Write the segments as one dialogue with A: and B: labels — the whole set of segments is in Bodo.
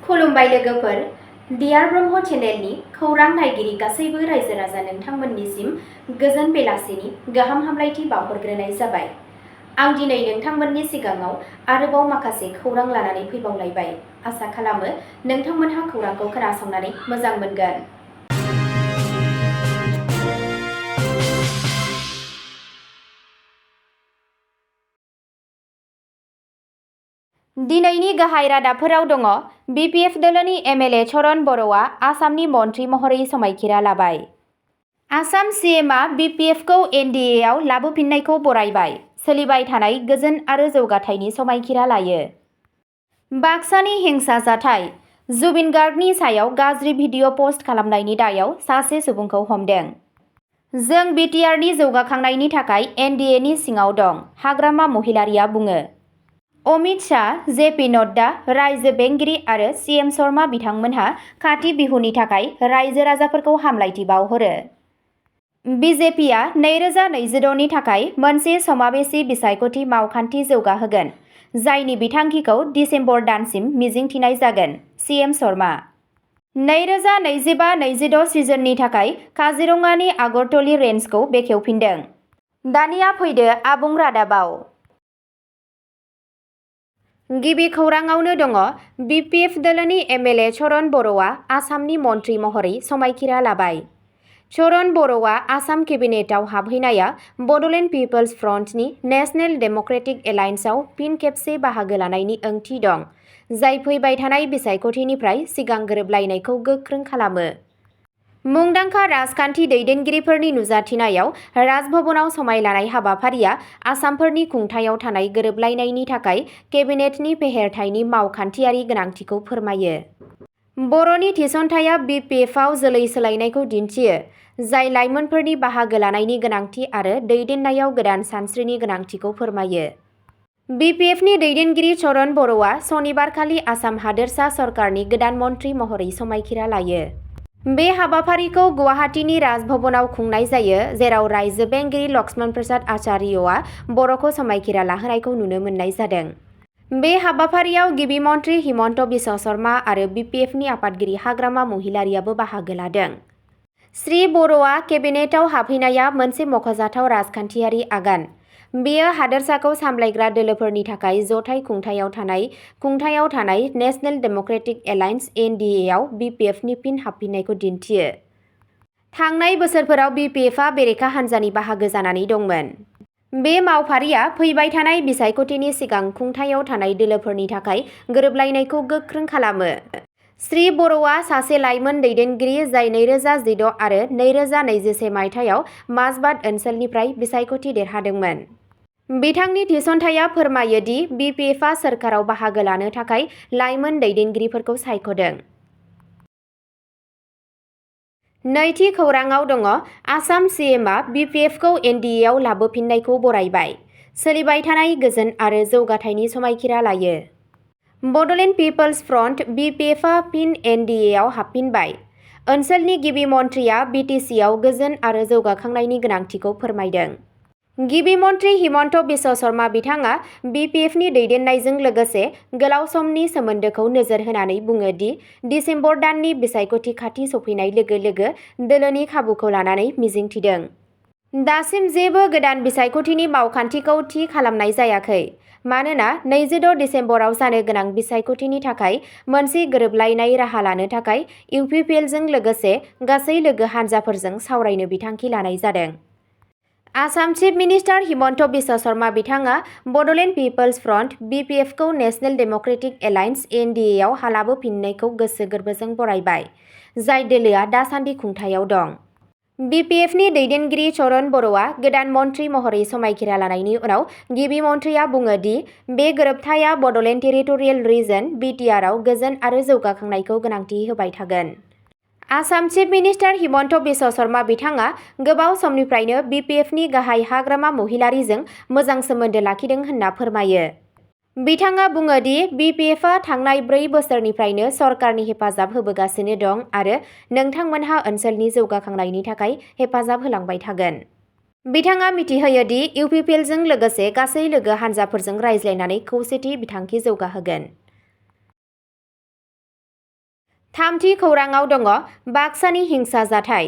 A: खुलुमबाय लोगोफोर, डियार ब्रह्म चेनेलनि खौरां नायगिरि गासैबो रायजो राजा नोंथांमोननिसिम गोजोन बेलासिनि गाहाम हामलायथि बावहरग्रोनाय जाबाय। आं दिनै नोंथांमोननि सिगाङाव आरोबाव माखासे खौरां लानानै फैबावलायबाय। आसा खालामो नोंथांमोनहा खौरांखौ खोनासंनानै मोजां मोनगोन। दिनैनि गाहाय रादाबफोराव दङ। BPF दोलोनि MLA चरण बर'आ आसामनि मन्थ्रि महरै समायखिरा लाबाय। आसाम CMआ BPFखौ NDAआव लाबोफिन्नायखौ बरायबाय। सोलिबाय थानाय गोजोन आरो जौगाथायनि समायखिरा लायो। बाक्सानि हिंसा जाथाय। जुबिन गार्गनि सायाव गाज्रि भिडिअ' पस्ट खालामनायनि दायाव सासे सुबुंखौ हमदों। जों BTRनि जौगाखांनायनि थाखाय NDAनि सिङाव दं, हाग्रामा महिलारिया बुङो। अमित शाह, JP नड्डा, रायजो बेंगिरि आरो CM शर्मा बिथांमोनहा काति बिहुनि थाखाय रायजो राजाफोरखौ हामलायथि बावहरो। BJPआ 2026 नि थाखाय मोनसे समावेशी बिसायख'थि मावखान्थि जौगाहोगोन, जायनि बिथांखिखौ दिसेम्बर दानसिम मिजिंथिनाय जागोन। CM शर्मा 2025-26 सिजननि थाखाय काजिरङानि आगरतली रेन्जखौ बेखेवफिनदों। दानिया फैदो आबुं रादाबाव। गिबि खौराङावनो दङ। BPF दोलोनि MLA चरण बर'आ आसामनि मन्थ्रि महरै समायखिरा लाबाय। चरण बर'आ आसाम केबिनेटआव हाबहैनाया बड'लेण्ड पिपल्स फ्रन्टनि नेशनेल डेम'क्रेटिक एलायन्सआव फिन खेबसे बाहागो लानायनि ओंथि दं, जाय फैबाय थानाय बिसायख'थिनिफ्राय सिगां गोरोबलायनायखौ गोख्रों खालामो। मुंदांखा राजखान्थि दैदेनगिरिफोरनि नुजाथिनायाव राजभवनाव समाय लानाय हाबाफारिया आसामफोरनि खुंथायाव थानाय गोरोबलायनायनि थाखाय केबिनेटनि फेहेरथायनि मावखान्थियारि गोनांथिखौ फोरमायो। बर'नि थिसनथाइया BPFआव जोलै सोलायनायखौ दिन्थियो, जाय लाइमोनफोरनि बाहागो लानायनि गोनांथि आरो दैदेननायाव गोदान सानस्रिनि गोनांथिखौ फोरमायो। BPFनि दैदेनगिरि चरण बर'आ सनिबारखालि आसाम हादोरसा सरकारनि गोदान मन्थ्रि महरै समायखिरा लायो। बे हाबाफारिखौ गुवाहाटीनि राजभवनाव खुंनाय जायो, जेराव रायजो बेंगिरि लक्ष्मण प्रसाद आचार्यआ बर'खौ समायखिरा लाहोनायखौ नुनो मोननाय जादों। बे हाबाफारियाव गिबि मन्थ्रि हिमन्त बिश्व शर्मा आरो BPFनि आफादगिरि हाग्रामा महिलारियाबो बाहागो लादों। श्री बर'आ केबिनेटआव हाबहैनाया मोनसे मख'जाथाव राजखान्थियारि आगान। बेयो हादोरसाखौ सामलायग्रा दोलोफोरनि थाखाय जथाय खुंथायाव थानाय नेशनेल डेम'क्रेटिक एलायन्स NDAआव BPFनि फिन हाबफिन्नायखौ दिन्थियो। थांनाय बोसोरफोराव BPFआ बेरेखा हान्जानि बाहागो जानानै दंमोन। बे मावफारिया फैबाय थानाय बिसायख'थिनि सिगां खुंथायाव थानाय दोलोफोरनि थाखाय गोरोबलायनायखौ गोख्रों खालामो। श्री बर'आ सासे लाइमोन दैदेनगिरि जाय 2016 आरो 2021 मायथाइयाव माजबाद ओनसोलनिफ्राय बिसायख'थि देरहादोंमोन। बिथांनि थिसनथाइया फोरमायो दि BPFआ सोरखाराव बाहागो लानो थाखाय लाइमोन दैदेनगिरिफोरखौ सायख'दों। नैथि खौराङाव दङ। आसाम CMआ BPFखौ NDAआव लाबोफिन्नायखौ बरायबाय। सोलिबाय थानाय गोजोन आरो जौगाथायनि समायखिरा लायो। बड'लेण्ड पिपल्स फ्रन्ट BPFआ फिन NDAआव हाबफिनबाय। ओनसोलनि गिबि मन्थ्रिया BTCआव गोजोन आरो जौगाखांनायनि गोनांथिखौ फोरमायदों। गिबि मन्थ्रि हिमन्त बिश्व शर्मा बिथाङा BPFनि दैदेननायजों लोगोसे गोलाव समनि सोमोन्दोखौ नोजोर होनानै बुङो दि दिसेम्बर दाननि बिसायख'थि खाथि सफैनाय लोगो लोगो दोलोनि खाबुखौ लानानै मिजिंथिदों। दासिम जेबो गोदान बिसायख'थिनि मावखान्थिखौ थि खालामनाय जायाखै, मानोना 26 दिसेम्बराव जानो गोनां बिसायख'थिनि थाखाय मोनसे गोरोबलायनाय राहा लानो थाखाय UPPLजों लोगोसे गासै लोगो हान्जाफोरजों सावरायनो बिथांखि लानाय जादों। आसाम चिफ मिनिस्टार हिमन्त बिश्व शर्मा बिथाङा बड'लेण्ड पिपल्स फ्रन्ट BPFखौ नेशनेल डेम'क्रेटिक एलायन्स NDAआव लाबोफिन्नायखौ गोसो गोरबोजों बरायबाय, जाय दोलोआ दासान्दि खुंथायाव दं। BPFनि दैदेनगिरि चरण बर'आ गोदान मन्थ्रि महरै समायखिरा लानायनि उनाव गिबि मन्थ्रिया बुङो दि बे गोरोबथाया बड'लेण्ड टेरिटरियेल रिजन BTRआव गोजोन आरो जौगाखांनायखौ गोनांथि होबाय थागोन। आसाम चिफ मिनिस्टार हिमन्त बिश्व शर्मा बिथाङा गोबाव समनिफ्रायनो BPFनि गाहाय हाग्रामा महिलारिजों मोजां सोमोन्दो लाखिदों होनना फोरमायो। बिथाङा बुङो दि BPFआ थांनाय 4 बोसोरनिफ्रायनो सरकारनि हेफाजाब होबोगासिनो दं आरो नोंथांमोनहा ओनसोलनि जौगाखांनायनि थाखाय हेफाजाब होलांबाय थागोन। बिथाङा मिथिहोयो दि UPPLजों लोगोसे गासै लोगो हान्जाफोरजों रायज्लायनानै खौसेथि बिथांखि जौगाहोगोन। थामथि खौराङाव दङ बाक्सानि हिंसा जाथाय।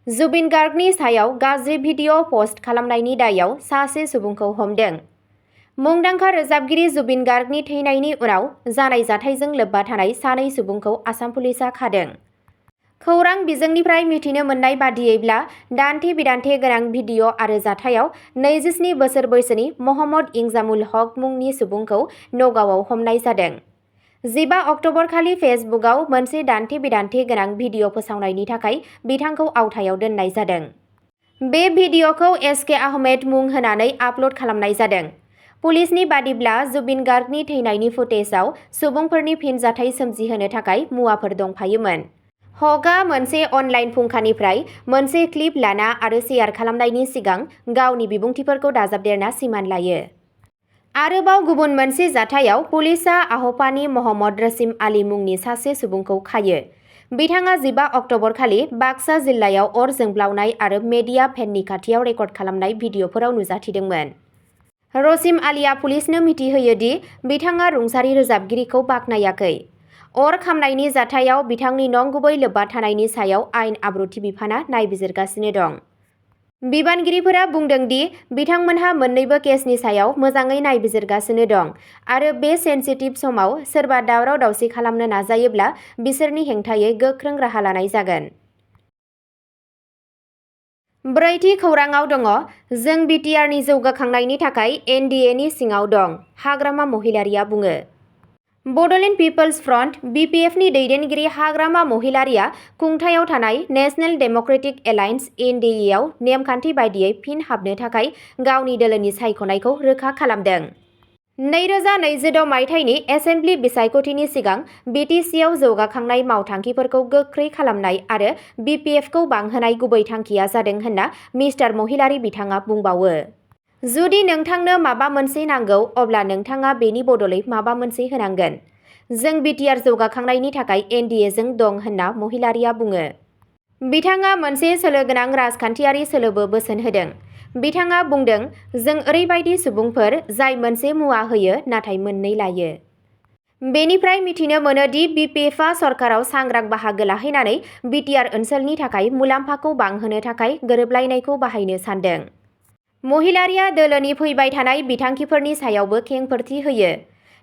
A: जुबिन गार्गनि सायाव गाज्रि भिडिअ' पस्ट खालामनायनि दायाव सासे सुबुंखौ हमदों। मुंदांखा रोजाबगिरि जुबिन गार्गनि थैनायनि उनाव जानाय जाथायजों लोब्बा थानाय सानै सुबुंखौ आसाम पुलिसा खादों। खौरां बिजोंनिफ्राय मिथिनो मोननाय बादियैब्ला दान्थे बिदान्थे गोनां भिडिअ' आरो जाथायाव 27 बोसोर बैसोनि महम्मद इंजामुल हक मुंनि सुबुंखौ नगावआव हमनाय जादों। 15 अक्ट'बर खालि फेसबुकआव मोनसे दान्थे बिदान्थे गोनां भिडिअ' फोसावनायनि थाखाय बिथांखौ आवथायाव दोननाय जादों। बे भिडिअ'खौ एसके आहमेद मुं होनानै आपल'ड खालामनाय जादों। पुलिसनि बादिब्ला जुबिन गार्गनि थैनायनि फुटेजआव सुबुंफोरनि फिनजाथाय सोमजिहोनो थाखाय मुवाफोर दंफायोमोन। हकआ मोनसे अनलाइन फुंखानिफ्राय मोनसे क्लिप लाना आरो शेयार खालामनायनि सिगां गावनि बिबुंथिफोरखौ दाजाबदेरना सिमान लायो। आरोबाव गुबुन मोनसे जाथायाव पुलिसआ आहपानि महम्मद रसिम आली मुंनि सासे सुबुंखौ खायो। बिथाङा 15 अक्ट'बर खालि बाक्सा जिल्लायाव अर जोंब्लावनाय आरो मेडिया भेननि खाथियाव रेकर्ड खालामनाय भिडिअ'फोराव नुजाथिदोंमोन। रसिम आलीआ पुलिसनो मिथिहोयो दि बिथाङा रुंसारि रोजाबगिरिखौ बाख्नायाखै। अर खामनायनि जाथायाव बिथांनि नंगुबै लोब्बा थानायनि सायाव आयेन आब्रुथि बिफाना नायबिजिरगासिनो दं। बिबानगिरिफोरा बुंदों दि बिथांमोनहा मोन्नैबो केसनि सायाव मोजाङै नायबिजिरगासिनो दं आरो बे सेन्सिटिभ समाव सोरबा दावराव-दावसि खालामनो नाजायोब्ला बिसोरनि हेंथायै गोख्रों राहा लानाय जागोन। ब्रैथि खौराङाव दङ जों बिटिआरनि जौगाखांनायनि थाखाय एनडिएनि सिङाव दं, हाग्रामा महिलारीआ बुङो। बड'लेण्ड पिपल्स फ्रन्ट (BPFनि दैदेनगिरि हाग्रामा महिलारीआ खुंथायाव थानाय नेशनेल डेम'क्रेटिक एलायन्स (NDAआव नेमखान्थि बायदियै फिन हाबनो थाखाय गावनि दोलोनि सायख'नायखौ रोखा खालामदों। 2026 मायथाइनि एसेम्बलि बिसायख'थिनि सिगां बिटिसिआव जौगाखांनाय मावथांखिफोरखौ गोख्रै खालामनाय आरो BPFखौ बांहोनाय गुबै थांखिया जादों होनना मिस्टार महिलारी बिथाङा बुंबावो। जुदि नोंथांनो माबा मोनसे नांगौ अब्ला नोंथाङा बेनि बदलै माबा मोनसे होनांगोन। जों बिटिआर जौगाखांनायनि थाखाय एनडिएजों दं होनना महिलारीआ बुङो। बिथाङा मोनसे सोलोगोनां राजखान्थियारि सोलोबो बोसोन होदों। बिथाङा बुंदों जों ओरैबायदि सुबुंफोर जाय मोनसे मुवा होयो नाथाय मोननै लायो। बेनिफ्राय मिथिनो मोनो दि BPFआ सरकाराव सांग्रां बाहागो लाहैनानै बिटिआर ओनसोलनि थाखाय मुलाम्फाखौ बांहोनो थाखाय गोरोबलायनायखौ बाहायनो सानदों। महिलारीआ दोलोनि फैबाय थानाय बिथांखिफोरनि सायावबो खेंफोरथि होयो।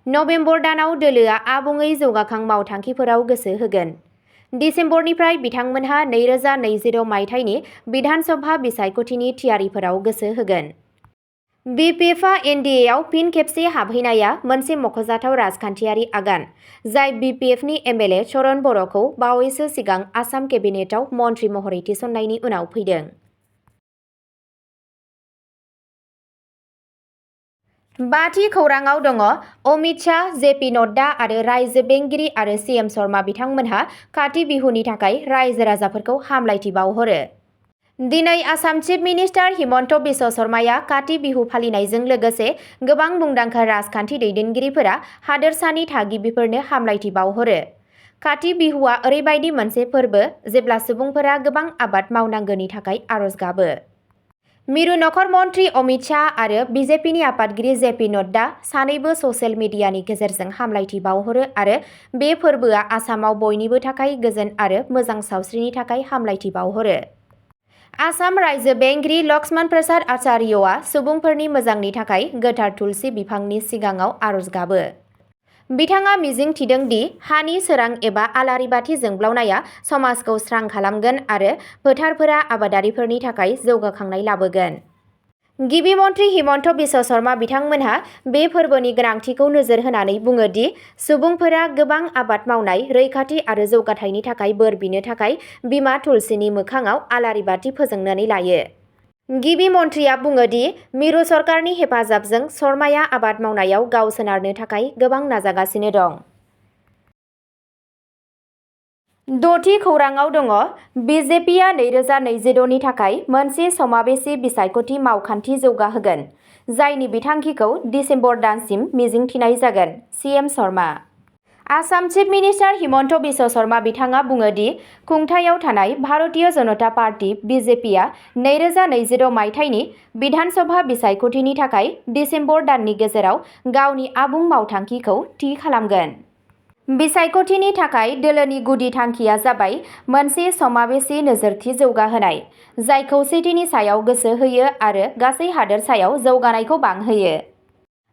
A: नबेम्बर दानाव दोलोआ आबुङै जौगाखां मावथांखिफोराव गोसो होगोन। दिसेम्बरनिफ्राय बिथांमोनहा 2026 मायथाइनि बिधान सभा बिसायख'थिनि थियारिफोराव गोसो होगोन। BPFआ एनडिएआव फिन खेबसे हाबहैनाया मोनसे मख'जाथाव राजखान्थियारि आगान, जाय BPFनि एमएलए चरण बर'खौ बावैसो सिगां आसाम केबिनेटआव मन्थ्रि महरै थिसननायनि उनाव फैदों। बाथि खौराङाव दङ अमित शाह, जेपि नड्डा आरो रायजो बेंगिरि आरो सीएम शर्मा बिथांमोनहा काति बिहुनि थाखाय रायजो राजाफोरखौ हामलायथि बावहरो। दिनै आसाम चिफ मिनिस्टार हिमन्त बिश्व शर्माया काति बिहु फालिनायजों लोगोसे गोबां मुंदांखा राजखान्थि दैदेनगिरिफोरा हादोरसानि थागिबिफोरनो हामलायथि बावहरो। काति बिहुआ ओरैबायदि मोनसे फोरबो जेब्ला सुबुंफोरा गोबां आबाद मावनांगौनि थाखाय आरज गाबो। मिरु नखर मन्थ्रि अमित शाह आरो BJPनि आफादगिरि जेपि नड्डा सानैबो ससियेल मिडियानि गेजेरजों हामलायथि बावहरो आरो बे फोरबोआ आसामाव बयनिबो थाखाय गोजोन आरो मोजां सावस्रिनि थाखाय हामलायथि बावहरो। आसाम रायजो बेंगिरि लक्ष्मण प्रसाद आचार्यआ सुबुंफोरनि मोजांनि थाखाय गोथार तुलसि बिफांनि सिगाङाव आरज गाबो। बिथाङा मिजिं थिदों दि हानि सोरां एबा आलारि बाथि जोंब्लावनाया समाजखौ स्रां खालामगोन आरो फोथारफोरा आबादारिफोरनि थाखाय जौगाखांनाय लाबोगोन। गिबि मन्थ्रि हिमन्त बिश्व शर्मा बिथांमोनहा बे फोरबोनि गोनांथिखौ नोजोर होनानै बुङो दि सुबुंफोरा गोबां आबाद मावनाय, रैखाथि आरो जौगाथायनि थाखाय बोर बिनो थाखाय बिमा तुलसिनि मोखाङाव आलारि बाथि फोजोंनानै लायो। गिबि मन्थ्रिया बुङो दि मिरु सरकारनि हेफाजाबजों शर्माया आबाद मावनायाव गाव सोनारनो थाखाय गोबां नाजागासिनो दं। द'थि खौराङाव दङ BJPआ 2026नि थाखाय मोनसे समावेशी बिसायख'थि मावखान्थि जौगाहोगोन, जायनि बिथांखिखौ दिसेम्बर दानसिम मिजिंथिनाय जागोन। CM Sharma. Assam chief minister Himanta Biswa Sarma बिथाङा बुङो दि खुंथायाव थानाय भारतीय जनता पार्टी BJPआ 2026 मायथाइनि बिधान सभा बिसायख'थिनि थाखाय दिसेम्बर दाननि गेजेराव गावनि आबुं मावथांखिखौ थि खालामगोन। बिसायख'थिनि थाखाय दोलोनि गुदि थांखिया जाबाय मोनसे समावेशी नोजोरथि जौगाहोनाय, जाय खौसेथिनि सायाव गोसो होयो आरो गासै हादोरसायाव जौगानायखौ बांहोयो।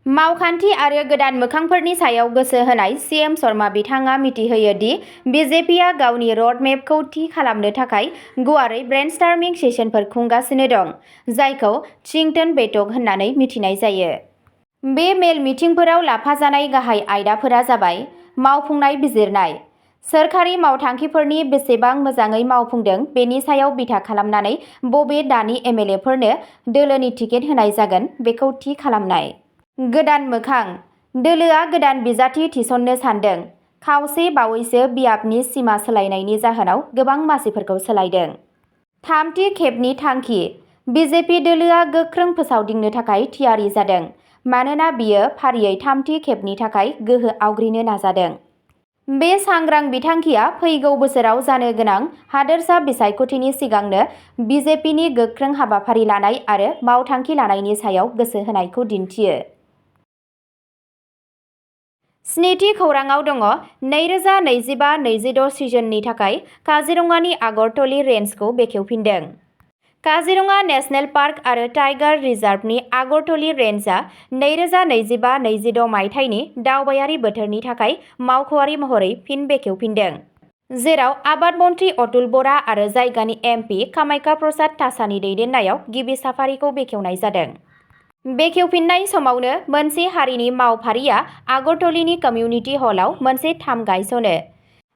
A: मावखान्थि आरो गोदान मोखांफोरनि सायाव गोसो होनाय सीएम शर्मा बिथाङा मिथिहोयो दि बीजेपीआ गावनि रडमेपखौ थि खालामनो थाखाय गुवारै ब्रेनस्टर्मिं सेसनफोर खुंगासिनो दं, जायखौ चिंतन बैठक होननानै मिथिनाय जायो। बे मेल मिटिंफोराव लाफाजानाय गाहाय आयदाफोरा जाबाय मावफुंनाय बिजिरनाय, सोरखारि मावथांखिफोरनि बेसेबां मोजाङै मावफुंदों बेनि सायाव बिथा खालामनानै बबे दानि एमएलएफोरनो दोलोनि टिकेट होनाय जागोन बेखौ थि खालामनाय। गोदान मोखां, दोलोआ गोदान बिजाथि थिसननो सान्दों। खावसे बावैसो बियाबनि सिमा सोलायनायनि जाहोनाव गोबां मासिफोरखौ सोलायदों। थामथि खेबनि थांखि, बीजेपी दोलोआ गोख्रों फोसावदिंनो थाखाय थियारि जादों, मानोना बियो फारियै थामथि खेबनि थाखाय गोहो आवग्रिनो नाजादों। बे सांग्रां बिथांखिया फैगौ बोसोराव जानो गोनां हादोरसा बिसायख'थिनि सिगांनो बीजेपीनि गोख्रों हाबाफारि लानाय आरो मावथांखि लानायनि सायाव गोसो होनायखौ दिन्थियो। स्निथि खौराङाव दङ 2025-26 सिजननि थाखाय काजिरङानि आगरतली रेन्जखौ बेखेवफिनदों। काजिरङा नेशनेल पार्क आरो टाइगार रिजार्भनि आगरतली रेन्जआ 2025-26 मायथाइनि दावबायारि बोथोरनि थाखाय मावख'आरि महरै फिन बेखेवफिनदों, जेराव आबाद मन्थ्रि अतुल बरा आरो जायगानि एमपि कामाख्या प्रसाद तासानि दैदेननायाव गिबि साफारिखौ बेखेवनाय जादों। बेखेवफिननाय समावनो मोनसे हारिनि मावफारिया आगरतलीनि कमिउनिटि हलआव मोनसे थाम गायसनो।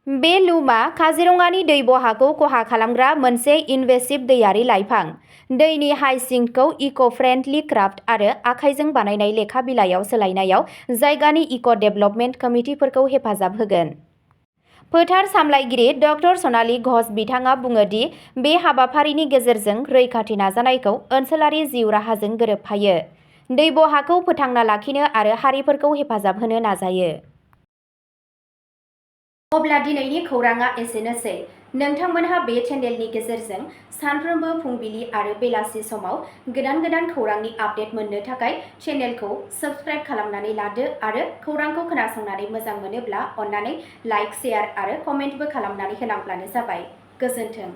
A: बे लुमआ काजिरङानि दै बहाखौ खहा खालामग्रा मोनसे इनवेसिव दैयारि लाइफां। दैनि हाइसिंथखौ इक'-फ्रेन्डलि क्राफ्ट आरो आखाइजों बानायनाय लेखा बिलाइयाव सोलायनायाव जायगानि इक'-डेभेलपमेन्ट कमिटिफोरखौ हेफाजाब होगोन। फोथार सामलायगिरि ड. सनाली घोष बिथाङा बुङो दि बे हाबाफारिनि गेजेरजों रैखाथि नाजानायखौ ओनसोलारि जिउ राहाजों गोरोबफायो, दै बहाखौ फोथांना लाखिनो आरो हारिफोरखौ हेफाजाब होनो नाजायो। अब्ला दिनैनि खौराङा एसेनोसै। नोंथांमोनहा बे चेनेलनि गेजेरजों सानफ्रोमबो फुंबिलि आरो बेलासि समाव गोदान खौरांनि आपडेट मोननो थाखाय चेनेलखौ साबस्क्राइब खालामनानै लादो आरो खौरांखौ खोनासंनानै मोजां मोनोब्ला अन्नानै लाइक, शेयार आरो कमेन्टबो खालामनानै होलांब्लानो जाबाय। गोजोन्थों।